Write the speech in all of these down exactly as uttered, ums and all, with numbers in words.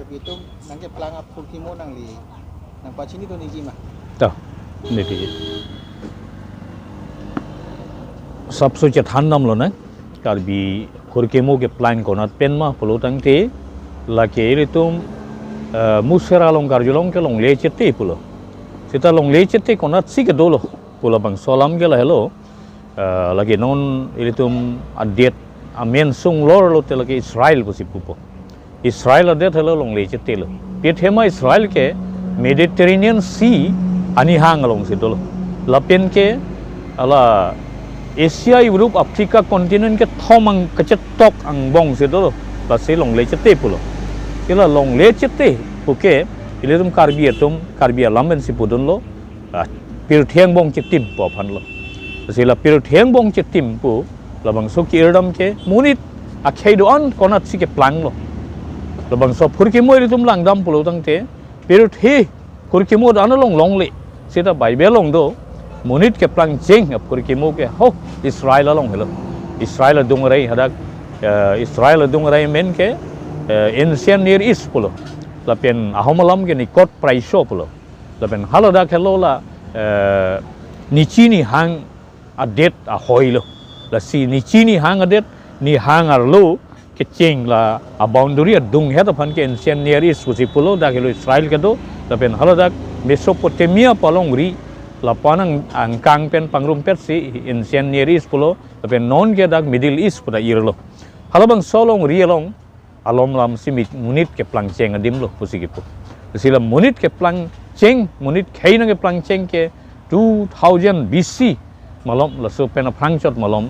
Itum nangkeplang aphurkimo nangli nangpachini to niji ma? To, niji. Sapso chethan damlo nang, Karbi phurkimo keplang konat pen ma pulo tangte, lake ilitum, eh, Musera along karjulong ke longle chete pulo. Seta longle chete konatsi kedolo pu labangso alam ke lahelo, eh, lake non ilitum adet amen sunglorlo te lake Israel pusi pupo. Israel adet helo longle chetelo. Pi athema Israel ke Mediterranean Sea anihang alongsi dolo. Lapen ke hala Asia, Europe, Africa continent kethom ang kachetok angbongsi dolo. Lasi longle chete pulo. Hala longle chete puke ilitum Karbi atum, Karbi alam pensi pudunlo. Ah, pirthe angbong chitim pu aphanlo. Lasi la pirthe angbong chitim pu labangso ke-irdam ke monit akhei do-an konatsi keplanglo. Labangso phurkimo ilitum langdam pulo tangte, pirthe phurkimo do-an along longle. Seta Bible along do, monit keplangcheng aphurkimo ke ho Israel along helo. Israel adung arai hadak, eh, Israel adung arai amen ke, eh, Ancient Near East pulo. Lapen ahom alam ke Nikot Praisho pulo. Lapen haladak helo la, eh, nichi nihang adet ahoilo. Lasi nichi nihang adet, nihang arlo kecheng la aboundary adunghet aphan ke Ancient Near East pusi pulo, dak helo Israel kedo, lapen haladak Mesopotamia pu alongri, lapu-an ang, angkang pen pangrumpetsi Ancient Near East pulo, lapen non ke dak Middle East pu ta irlo. Halabangso alongri along alom alamsi mi-, monit keplangcheng adimlo pusi kipu. Lasi la monit keplangcheng, monit khei nangkeplangcheng ke two thousand B C malom, laso pen aphrangchot malom,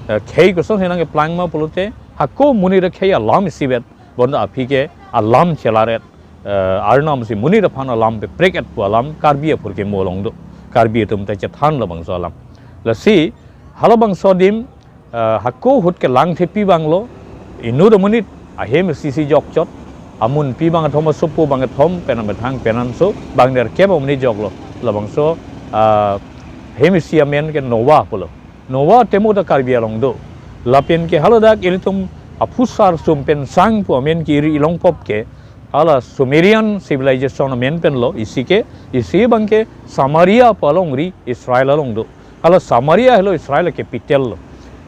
eh, khei kosonsi nangkeplang ma pulote, hako monit akhei alam isivet, bonta aphi ke alam chelaret, eh, arnamsi monit aphan alam peprek-et pu alam Karbi aphurkimo along do. Karbi atum ta chethan labangso alam. Lasi halabangso adim, ah, hako ahut kelang thepi abanglo, inut amonit ahem isi si jokchot, amunpi bang athom, asopo bang athom, penang methang penanso bang nerkep amonit joklo. Labangso, ah, hem isi amen ke Noah pulo. Noah atemo ta Karbi along do. Lapen ke haladak ilitum aphusar Sumpensang pu amen ke-ir-i Longpop ke, hala Sumerian civilization amen penlo, isi ke, isi abang ke Samaria pu alongri Israel along do. Hala Samaria helo Israel capital lo.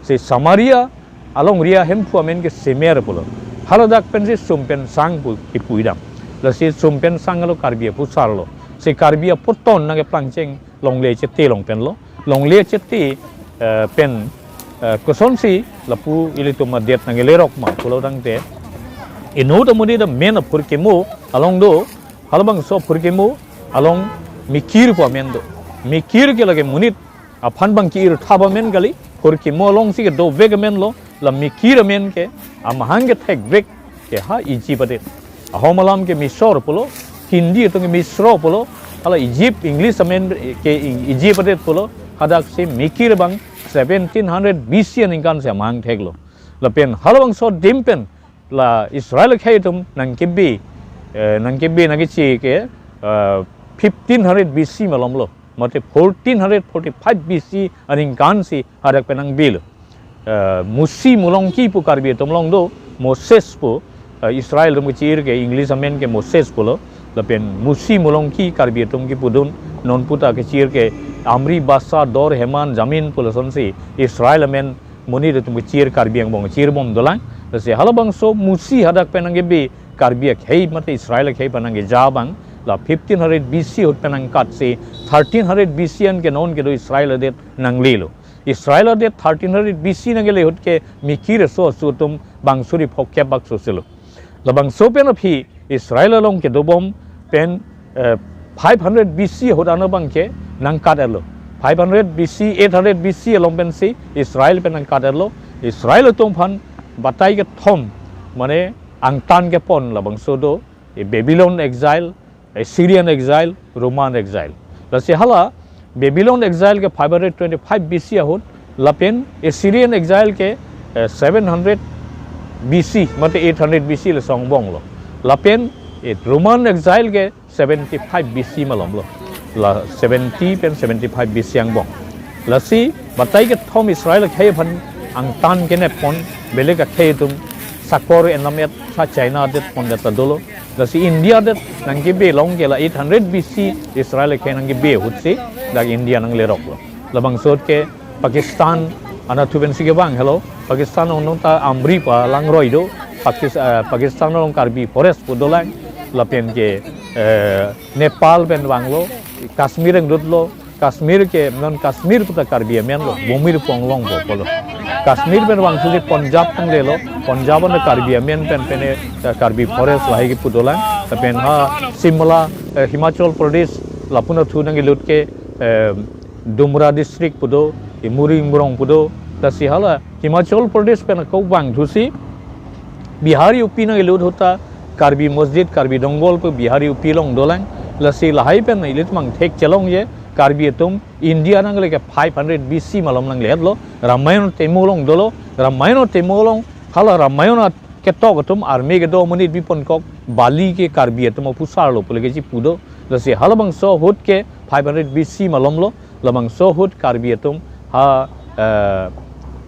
Si Samaria alongri ahemphu amen ke Sumer pulo. Haladak pensi Sumpensang pu kipu idam. Lasi Sumpensang helo Karbi aphusar lo. Si Karbi apoton nangkeplangcheng longle chete along penlo. Longle chete, eh, pen, eh, kosonsi lapu ilitum adet nangkelerok ma pulo tangte, inut amonit amen aphurkimo along do, halabangso aphurkimo along mikir pu amen do. Mikir ke lake monit aphan bang ke-ir thap amen kali, phurkimo alongsi kedovek amen lo, la mikir amen ke amahang kethekvek ke ha Egypt adet. Ahom alam ke Misor pulo, Hindi atum ke Misro pulo, hala Egypt, English amen ke Egypt adet pulo, hadaksi mikir abang seventeen hundred B C aningkansi amahang theklo. Lapen halabangso adim pen la Israel akhei atum nangkebe, eh, nangkebe nangkeche ke, eh, fifteen hundred B C malomlo. Mate fourteen hundred forty-five B C aningkansi hadak pen nangbilo. Eh, Musi Mulongki pu Karbi atum along do, Moses pu, eh, Israel atum keche-ir ke English amen ke Moses pulo, lapen Musi Mulongki Karbi atum kipudun, non puta keche-ir ke Amri, Basa, Dor, Heman, Jamin pu lasonsi Israel amen monit atum keche-ir Karbi angbong che-irbom dolang. Lasi halabangso Musi hadak pen nangkebe Karbi akhei mate Israel akhei pen nangkeja abang la fifteen hundred B C ahut pen nangkatsi thirteen hundred B C an ke non kedo Israel adet nanglelo. Israel adet thirteen hundred B C nangle ahut ke mikir aso aso atum bang suri phongkep bak soselo. Labangso pen aphi Israel along kedobom pen, eh, five hundred B C ahut ano abang ke nangkat-etlo. Five hundred B C, eight hundred B C along pensi Israel pen nangkat-etlo. Israel atum aphan batai kethom, mane angtan kepon labangso do, eh, Babylon exile, Assyrian exile, Roman exile. Lasi hala Babylon exile ke five hundred twenty-five B C ahut, lapen Assyrian exile ke, eh, seven hundred B C, mate eight hundred B C le songbonglo. Lapen, eh, Roman exile ke seventy-five B C malomlo. La seventy pen seventy-five B C angbong. Lasi batai kethom Israel akhei aphan angtan kenep pon, belek akhei atum sakor enlam-et, sa China adet pon det ta dolo. Lasi India adet nangkebe along ke la eight hundred B C Israel akhei nangkebe ahut si dak India nanglerok lo. Labangso ahut ke Pakistan anatthu pensi kevang helo. Pakistan along ta Amri pu alangroi do. Pakis-, eh, Pakistan along Karbi forest pu dolang. Lapen ke, eh, Nepal pen vanglo, Kashmir angdutlo, Kashmir ke non Kashmir puta Karbi amen lo, Bumir Ponglong po pulo. Kashmir pen vangsi Punjab nanglelo, Punjab an Karbi amen pen pen, eh, Karbi forest lahai ke pu dolang, lapen ha Shimla, eh, Himachal Pradesh, lapu anatthu nangkelut ke, eh, Dumra district pu do, Imuri Imrong pu do, lasi hala Himachal Pradesh pen ako vangthusi, Bihar U P nangkelut ahut ta Karbi Masjid, Karbi Donggol pu Bihar U P along dolang, lasi lahai pen ilitum angthek chelongji, Karbi atum India nangle ke five hundred B C malom nanglehetlo, Ramayan atemo along dolo, Ramayan atemo along, hala Ramayan aketok atum arme kedo amonit biponkok, Bali ke Karbi atum aphusar lo pu le kechipu do, lasi halabangso ahut ke five hundred B C malom lo, labangso ahut Karbi atum ha, eh,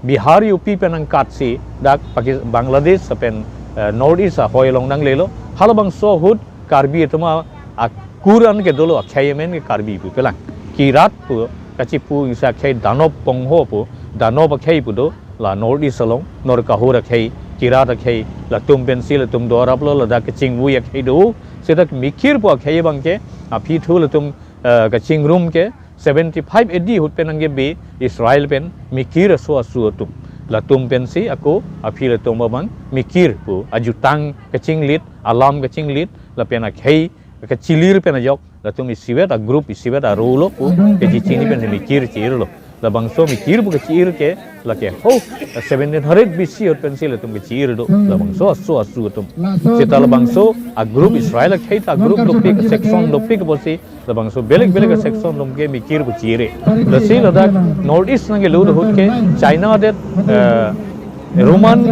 Bihar U P pen angkatsi dak Pakis-, Bangladesh pen, eh, North East ahoi along nanglelo. Halabangso ahut Karbi atum a-, akur an kedolo akhei amen ke Karbi pu pelang. Kirat pu kachipu ingsa akhei Danop Pongho pu, Danop akhei pu do, la North East along, Norkahur akhei, Kirat akhei, latum pensi latum dorap lo, ladak kachingvui akhei do, seta Mikir pu akhei abang ke, aphi thu latum, eh, kachingrum ke, seventy-five A D ahut pen nangkebe Israel pen Mikir aso asu atum. Latum pensi ako aphi latum abang Mikir pu ajutang kachinglit, alam kachinglit, lapen akhei kachilir pen ajok, latum isivet agroup isivet aro lo pu kechichini pen Mikir chi-ir lo. Labangso Mikir pu kechi-ir ke lake ho seventeen hundred B C ahut pensi latum kechi-ir do. Labangso aso asu atum. Seta labangso agroup Israel akhei ta agroup dopik, section dopik pusi labangso belek belek section atum ke Mikir pu chi-ir-e. Lasi ladak North East nangkelut ahut ke China adet, eh, Roman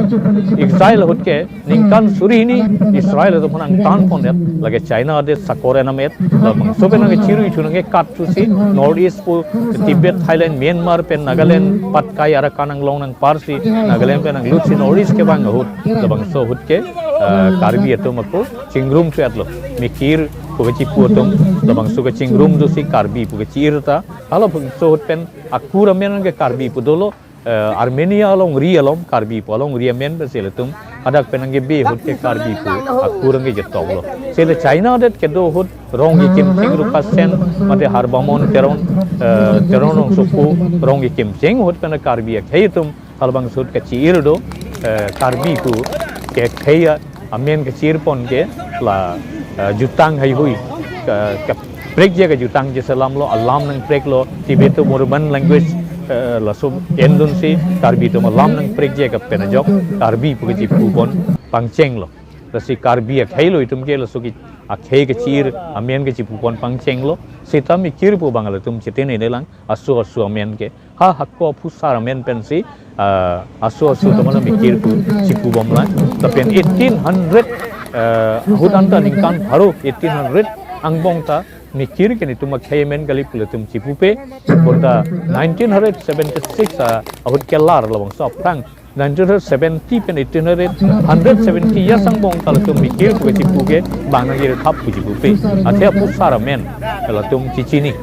exile ahut ke ningkan suri hini Israel atum aphan angtan pondet, lake China adet sakor enam et, labangso pen nangkechirui thu nangkekathusi North East pu Tibet, Thailand, Myanmar pen Nagaland, Patkai, Arakan anglong nangparsi Nagaland pen nanglutsi North East kevang ahut, labangso ahut ke, eh, Karbi atum ako chingrum thu-etlo. Mikir pu kechipu atum, labangso kechingrum thusi Karbi pu kechi-ir ta, halabangso ahut pen akur amen ke Karbi pu dolo, eh, Armenia alongri along Karbi pu alongri amen pensi latum hadak pen nangkebe ahut ke Karbi pu akur nangkechetok lo. Seta China adet kedo ahut Rongki Kimcheng Rupha Sen mate Harbamon Teron, eh, Teron Rongsopu, Rongki Kimcheng ahut pen Karbi akhei atum halabangso ahut kechi-ir do, eh, Karbi pu ke khei amen kechi-ir pon ke la, eh, jutang heihui, ke, keprekji kejutang jese alam lo, alam nangprek lo, Tibeto-Burman language, eh, laso endunsi Karbi atum alam nangprekji ke pen ajok Karbi pu kechipu pon pangcheng lo. Lasi Karbi akhei lo itum ke, laso ke akhei kechi-ir amen kechipu pon pangcheng lo. Seta Mikir pu abang latum chetene-ne lang aso asu amen ke. Ha hako aphusar amen pensi, ah, aso asu atum aphan Mikir pu chipu bomlang. Lapen eighteen hundred, eh, ahut anta ningkan pharo eighteen hundred angbong ta Mikir ke netum akhei amen kali pu latum chipupe. Bonta nineteen hundred seventy-six, ah, ahut kelar labangso aphrang nineteen hundred seventy pen eighteen hundred, hundred seventy years angbong ta latum Mikir pu kechipu ke bang nangkirthap pu chipupe. Athe aphusar amen latum chichini.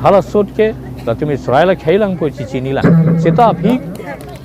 Halasot ke latum Israel akhei lang pu chichini lang. Seta aphi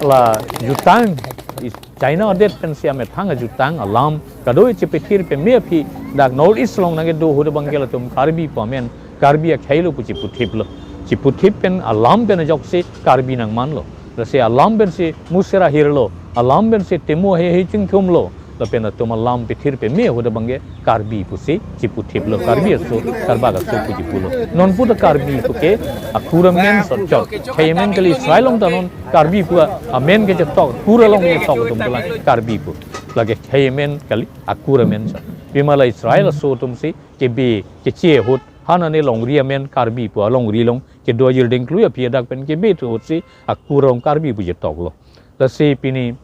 la jutang is-, China adet pensi amethang ajutang alam kado-i chepethir peme aphi dak North East along nangkedo ahut abang ke latum Karbi pu amen, Karbi akhei lo pu chiputhip lo. Chiputhip pen alam pen ajoksi Karbi nangman lo. Lasi alam pensi Musi Rahir lo, alam pensi Temu Heihei Chingthum lo, lapen atum alam pethir peme ahut abang ke Karbi pusi chiputhip lo, Karbi aso, Karbak aso pu chipu lo. Non puta Karbi pu ke akur amen sot chot. Khei amen kali, Israel along ta non Karbi pu amen kechetok, akur along kechetok atum pulang Karbi pu. Lake khei amen kali, akur amen sot. Pima la Israel aso atumsi kebe keche ahut, ha nane longri amen Karbi pu alongri along kedo ajir dengklui aphi adak pen kebe thu ahutsi akur along Karbi pu chetok lo. Lasi pini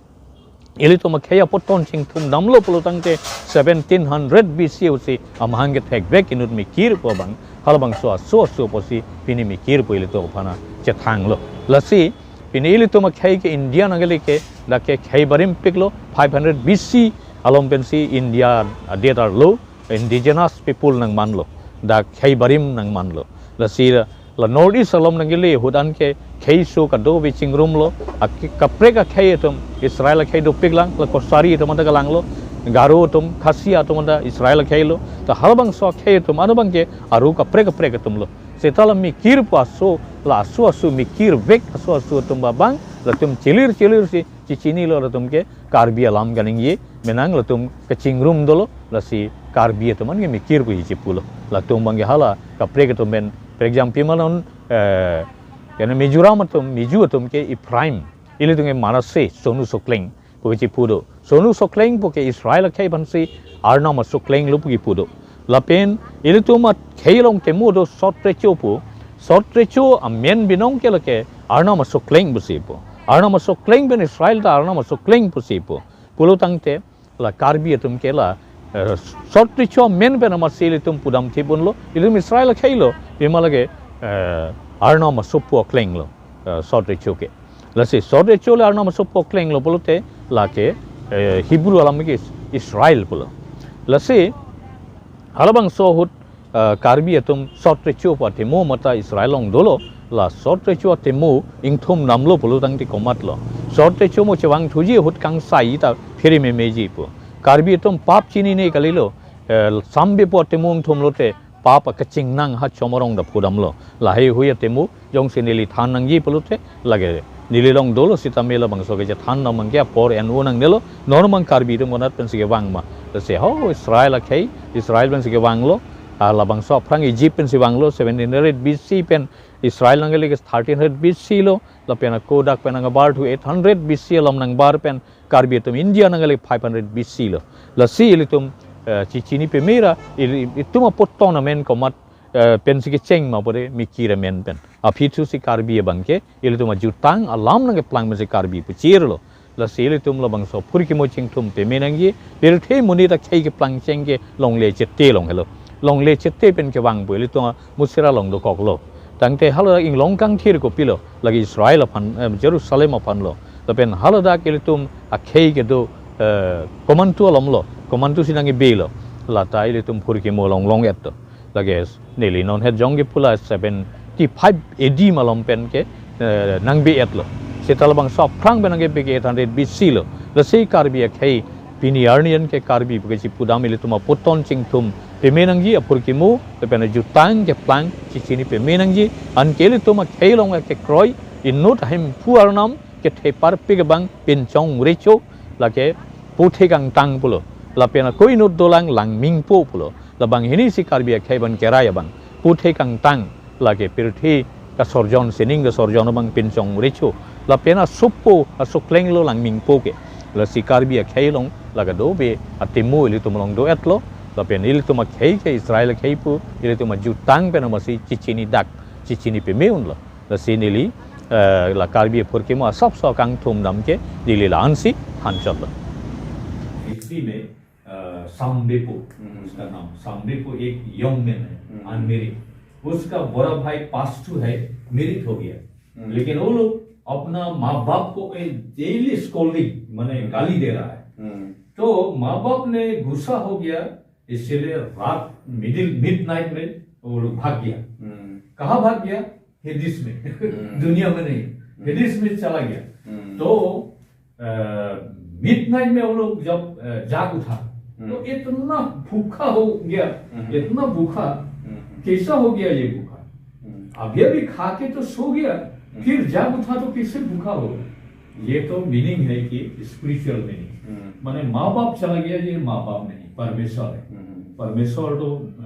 ilitum akhei apoton chingthum damlo pulo tangte seventeen hundred B C ahutsi amahang kethekvek inut Mikir pu abang, halabangso aso asu apotsi pini Mikir pu ilitum aphana chethang lo. Lasi pini ilitum akhei ke India nangkele ke dak ke khei barim piklo, five hundred B C along pensi India adet arlo indigenous people nangmanlo, dak khei barim nangmanlo. Lasi la North East along nangkele ahut anke khei aso kadokave chingrumlo, ak-, kaprek akhei atum Israel akhei dopiklang, la Kachari atum anta kalanglo, Garo atum, Khasi atum anta Israel akheilo, ta halabangso akhei atum ano abangke aru kaprek kaprek atumlo. Seta la mikir pu aso, la aso aso mikirvek aso aso atum abang, latum chilir chilir si chichinilo latum ke Karbi alam kaningje, menang latum kachingrum dolo, lasi Karbi atum an ke mikir pusi chipulo. Latum abangke hala kaprek atum pen, for example, manon, eh, kena Mizoram atum, Mizo atum ke Ephraim, ilitum ke Manasseh, Sonu Sokleng pu kechipu do. Sonu Sokleng pu ke Israel akhei aphansi Arnam asokleng lo pu kipu do. Lapen ilitum akhei along temo do Sot Recho pu. Sot Recho amen binong ke lake Arnam asokleng pusi pu. Arnam asokleng pen Israel ta Arnam asokleng pusi pu. Pulo tangte la Karbi atum ke la, eh, Sot Recho amen pen amatsi ilitum pudam thip unlo, ilitum Israel akheilo, pima lake, eh, Arnam asopo akleng lo, eh, Sot Recho ke. Lasi Sot Recho le Arnam asopo akleng lo pulote lake, eh, Hebrew alam ke Israel pulo. Lasi halabangso ahut, eh, Karbi atum Sot Recho pu atemo mata Israel along dolo, la Sot Recho atemo ingthum damlo pulo tangte komatlo. Sot Recho mo chevangthuji ahut kangsai ta phiri memeji pu. Karbi atum pap chinine kalilo, eh, Sambe pu atemo ingthum lote pap akachingnang ha chomorong ta phudamlo. Laheihui atemo jongsi neli than nangji pulote lake neli along dolo sitame labangso kachethan dam abangke apor en-o nangnelo, non abang Karbi atum konat pensi kevang ma. Lasi ho Israel akhei, Israel pensi kevanglo, ah, labangso aphrang Egypt pensi vanglo, seventeen hundred B C pen Israel nangkele ke thirteen hundred B C lo, lapen ako dak pen nangbar thu eight hundred B C along nangbar pen Karbi atum India nangkele five hundred B C lo. Lasi ilitum, eh, chichini pemera, ili-, itum apoton amen komat, eh, pensi kecheng ma pore mikir amen pen. Aphi thusi Karbi abangke, ilitum ajutang alam nangkeplang pensi Karbi pu chirlo. Lasi ilitum labangso phurkimo chingthum peme nangji, pirthe monit akhei keplang cheng ke longle chete long helo. Longle chete pen kevang pu ilitum Musera along dokoklo. Tangte haladak inglong kangthir kopilo, lake Israel aphan, eh, Jerusalem aphanlo. Lapen haladak ilitum akhei kedo, eh, komantu alomlo, komantu si nangkebelo. Lata ilitum phurkimo longlong et to. Lake neli non het jong kepu la seventy-five A D malom pen ke, eh, nangbe-etlo. Seta labangso aphrang pen nangkepe ke eight hundred B C lo. Lasi Karbi akhei pini arni anke Karbi pu kechipu dam ilitum apoton chingthum peme nangji, aphurkimo lapen ajutang keplang chichini peme nangji, anke ilitum akhei along kekroi inut ahemphu Arnam kethe parpik abang Pinchong Recho, lake Puthe Kangtang pulo. Lapen ako inut dolang Langmingpo pulo. Labang hini si Karbi akhei aphan kerai abang. Puthe Kangtang lake pirthe kasorjon, sining kasorjon abang Pinchong Recho. Lapen asopo, asokleng lo Langmingpo ke. Lasi Karbi akhei along la kadokave atemo ilitum along do-etlo. Lapen ilitum akhei ke Israel akhei pu, ilitum ajutang pen amatsi chichini dak, chichini peme unlo. Lasi neli, eh, la Karbi aphurkimo asapso kangthum dam ke neli la-ansi thanchotlo. History में, अ, सांबेपो, हम्म। उसका नाम, सांबेपो एक young man है, हम्म। अनमेरिड। उसका बड़ा भाई पास टू है, मैरिड हो गया। हम्म। लेकिन वो लोग अपना माँ बाप को एक डेली स्कोल्डिंग, माने हम्म। गाली दे रहा है। हम्म। तो माँ बाप ने गुस्सा हो गया, इसीलिए रात मिडिल, मिडनाइट में वो लोग भाग गया। हम्म। कहाँ भाग गया? हेडिस में। हम्म। दुनिया में नहीं, हम्म। हेडिस में चला गया। हम्म। तो, अ, मिडनाइट में वो लोग जब, अ, जाग उठा, हम्म। तो इतना भूखा हो गया, हम्म। इतना भूखा, हम्म। कैसा हो गया ये भूखा? हम्म। अभी अभी खा के तो सो गया, हम्म। फिर जाग उठा तो कैसे भूखा हो? ये तो मीनिंग है कि स्पिरिचुअल मीनिंग। हम्म। माने माँ बाप चला गया, ये माँ बाप नहीं, परमेश्वर है। हम्म। परमेश्वर तो, अ,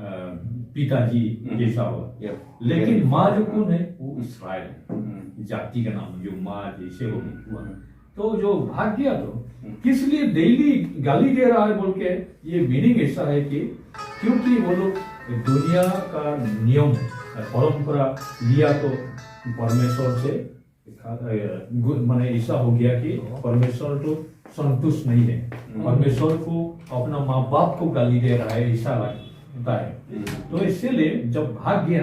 पिताजी हम्म। जैसा हुआ। यप। लेकिन यप। माँ जो कौन है, वो इसराइल है। हम्म। जाति का नाम जो माँ जैसे हो हुआ। हम्म। तो जो भाग गया तो हम्म। किस लिए डेली गाली दे रहा है बोल के, ये मीनिंग ऐसा है कि क्योंकि वो लोग दुनिया का नियम, परंपरा लिया तो परमेश्वर से खा-, ए, गु-, माने ऐसा हो गया कि परमेश्वर तो संतुष्ट नहीं है। हम्म। परमेश्वर को अपना माँ बाप को गाली दे रहा है, ऐसा लगता है। हम्म। तो इसीलिए जब भाग गया,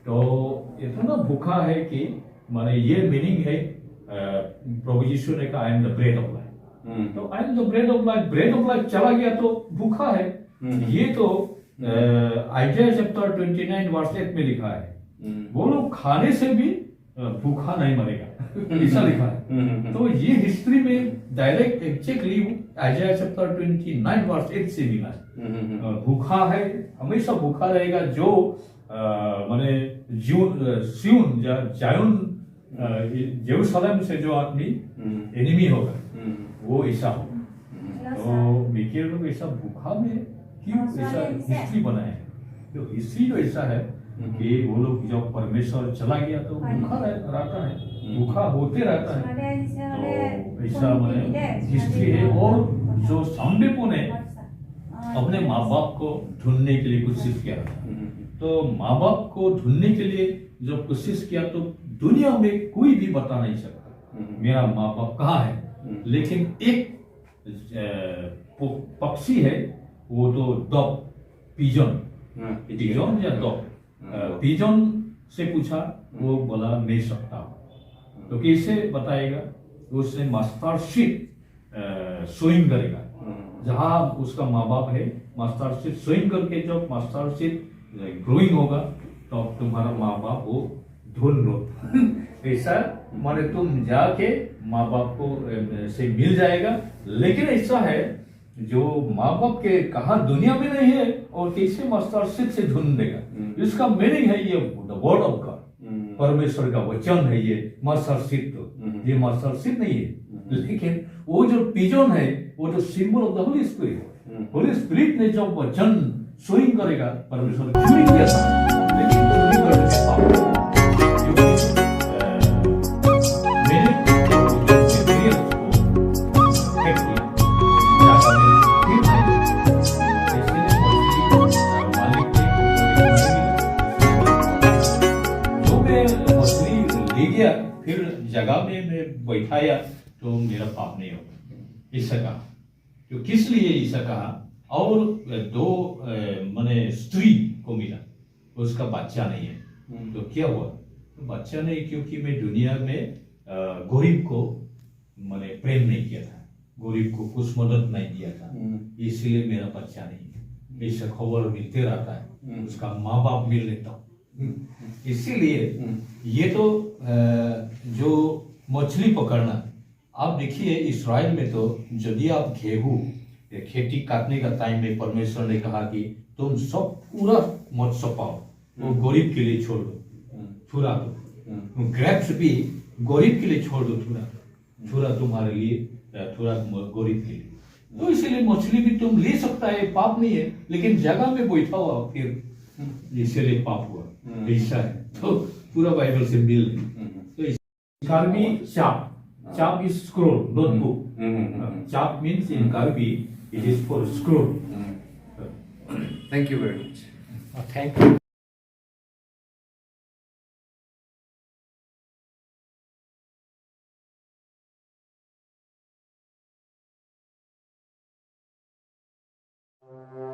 तो इतना भूखा है कि, माने ये मीनिंग है, अ, प्रभु यीशु ने कहा, "I am the bread of life।" हम्म। तो "I am the bread of life", bread of life चला गया तो भूखा है। ये तो Isaiah chapter twenty nine verse eight में लिखा है, वो लोग खाने से भी अ, भूखा नहीं मरेगा, ऐसा लिखा है। तो ये हिस्ट्री में direct exactly Isaiah chapter twenty nine verse eight से मिला है। अ, भूखा है, हमेशा भूखा रहेगा जो अ, माने ज्यू अ, सिय्योन या जायोन, अ, ये जेरूसलम से जो आदमी एनिमी होगा, वो ऐसा होगा। तो मिकेल लोग ऐसा भूखा में क्यों ऐसा हिस्ट्री बनाया है? तो हिस्ट्री तो ऐसा है कि वो लोग जब परमेश्वर चला गया तो भूखा रह, रहता है, भूखा होते रहता है। तो ऐसा माने हिस्ट्री है। और जो सांडीपुन है, अपने माँ बाप को ढूंढने के लिए कोशिश किया था। तो माँ बाप को ढूंढने के लिए जब कोशिश किया तो दुनिया में कोई भी बता नहीं सकता मेरा माँ बाप कहाँ है। लेकिन एक अ, प- पक्षी है, वो तो डक, पिजन। पिजन या डक। अ, पिजन से पूछा, वो बोला मैं सकता हूँ। तो कैसे बताएगा? उसने मस्टर्ड सीड सोइंग करेगा। जहाँ उसका माँ बाप है, मस्टर्ड सीड सोइंग करके जब मस्टर्ड सीड ग्रोइंग होगा, तब तुम्हारा माँ बाप वो ढूंढ लो। ऐसा माने तुम जाके माँ बाप को अ, से मिल जाएगा। लेकिन ऐसा है, जो माँ बाप के कहाँ दुनिया में नहीं है और कैसे मस्टर्ड सीड से ढूंढ देगा? इसका मीनिंग है ये द वर्ड ऑफ गॉड, परमेश्वर का वचन है ये मस्टर्ड सीड। तो ये मस्टर्ड सीड नहीं है, लेकिन वो जो पिजन है, वो तो सिंबल ऑफ द होली स्पिरिट। होली स्पिरिट ने जो वचन सोइंग करेगा, परमेश्वर चुइंग किया था, लेकिन चुइंग करने के बाद, क्योंकि, अ, मैंने एक्सपीरियंस को फेंक दिया, ज्यादा मैंने फिर नहीं किया। इसलिए मछली, अ, मालिक ने जो मैं मछली ले गया, फिर जगह में मैं बैठाया, तो मेरा पाप नहीं होगा, ऐसा कहा। तो किस लिए ऐसा कहा? और दो, अ, माने स्त्री को मिला, उसका बच्चा नहीं है। तो क्या हुआ? तो बच्चा नहीं, क्योंकि मैं दुनिया में, अ, गरीब को, माने, प्रेम नहीं किया था, गरीब को कुछ मदद नहीं दिया था, इसलिए मेरा बच्चा नहीं है। ऐसा खबर मिलते रहता है, उसका माँ बाप मिल लेता हूँ। इसीलिए ये तो, अ, जो मछली पकड़ना, आप देखिए, इसराइल में तो यदि आप गेहूं या खेती काटने का टाइम में परमेश्वर ने कहा कि तुम सब पूरा मत सपाओ, वो गरीब के लिए छोड़ दो, थोड़ा दो। ग्रेप्स भी गरीब के लिए छोड़ दो, थोड़ा, थोड़ा तुम्हारे लिए, अ, थोड़ा म-, गरीब के लिए। तो इसीलिए मछली भी तुम ले सकता है, पाप नहीं है, लेकिन जगह में बैठा हुआ फिर इसीलिए पाप हुआ। ऐसा है। तो पूरा बाइबल से मिल है। तो Karbi chap. Chap is scroll, not book. Uh, chap means in Karbi, it is for scroll. Thank you very much. Uh, thank you.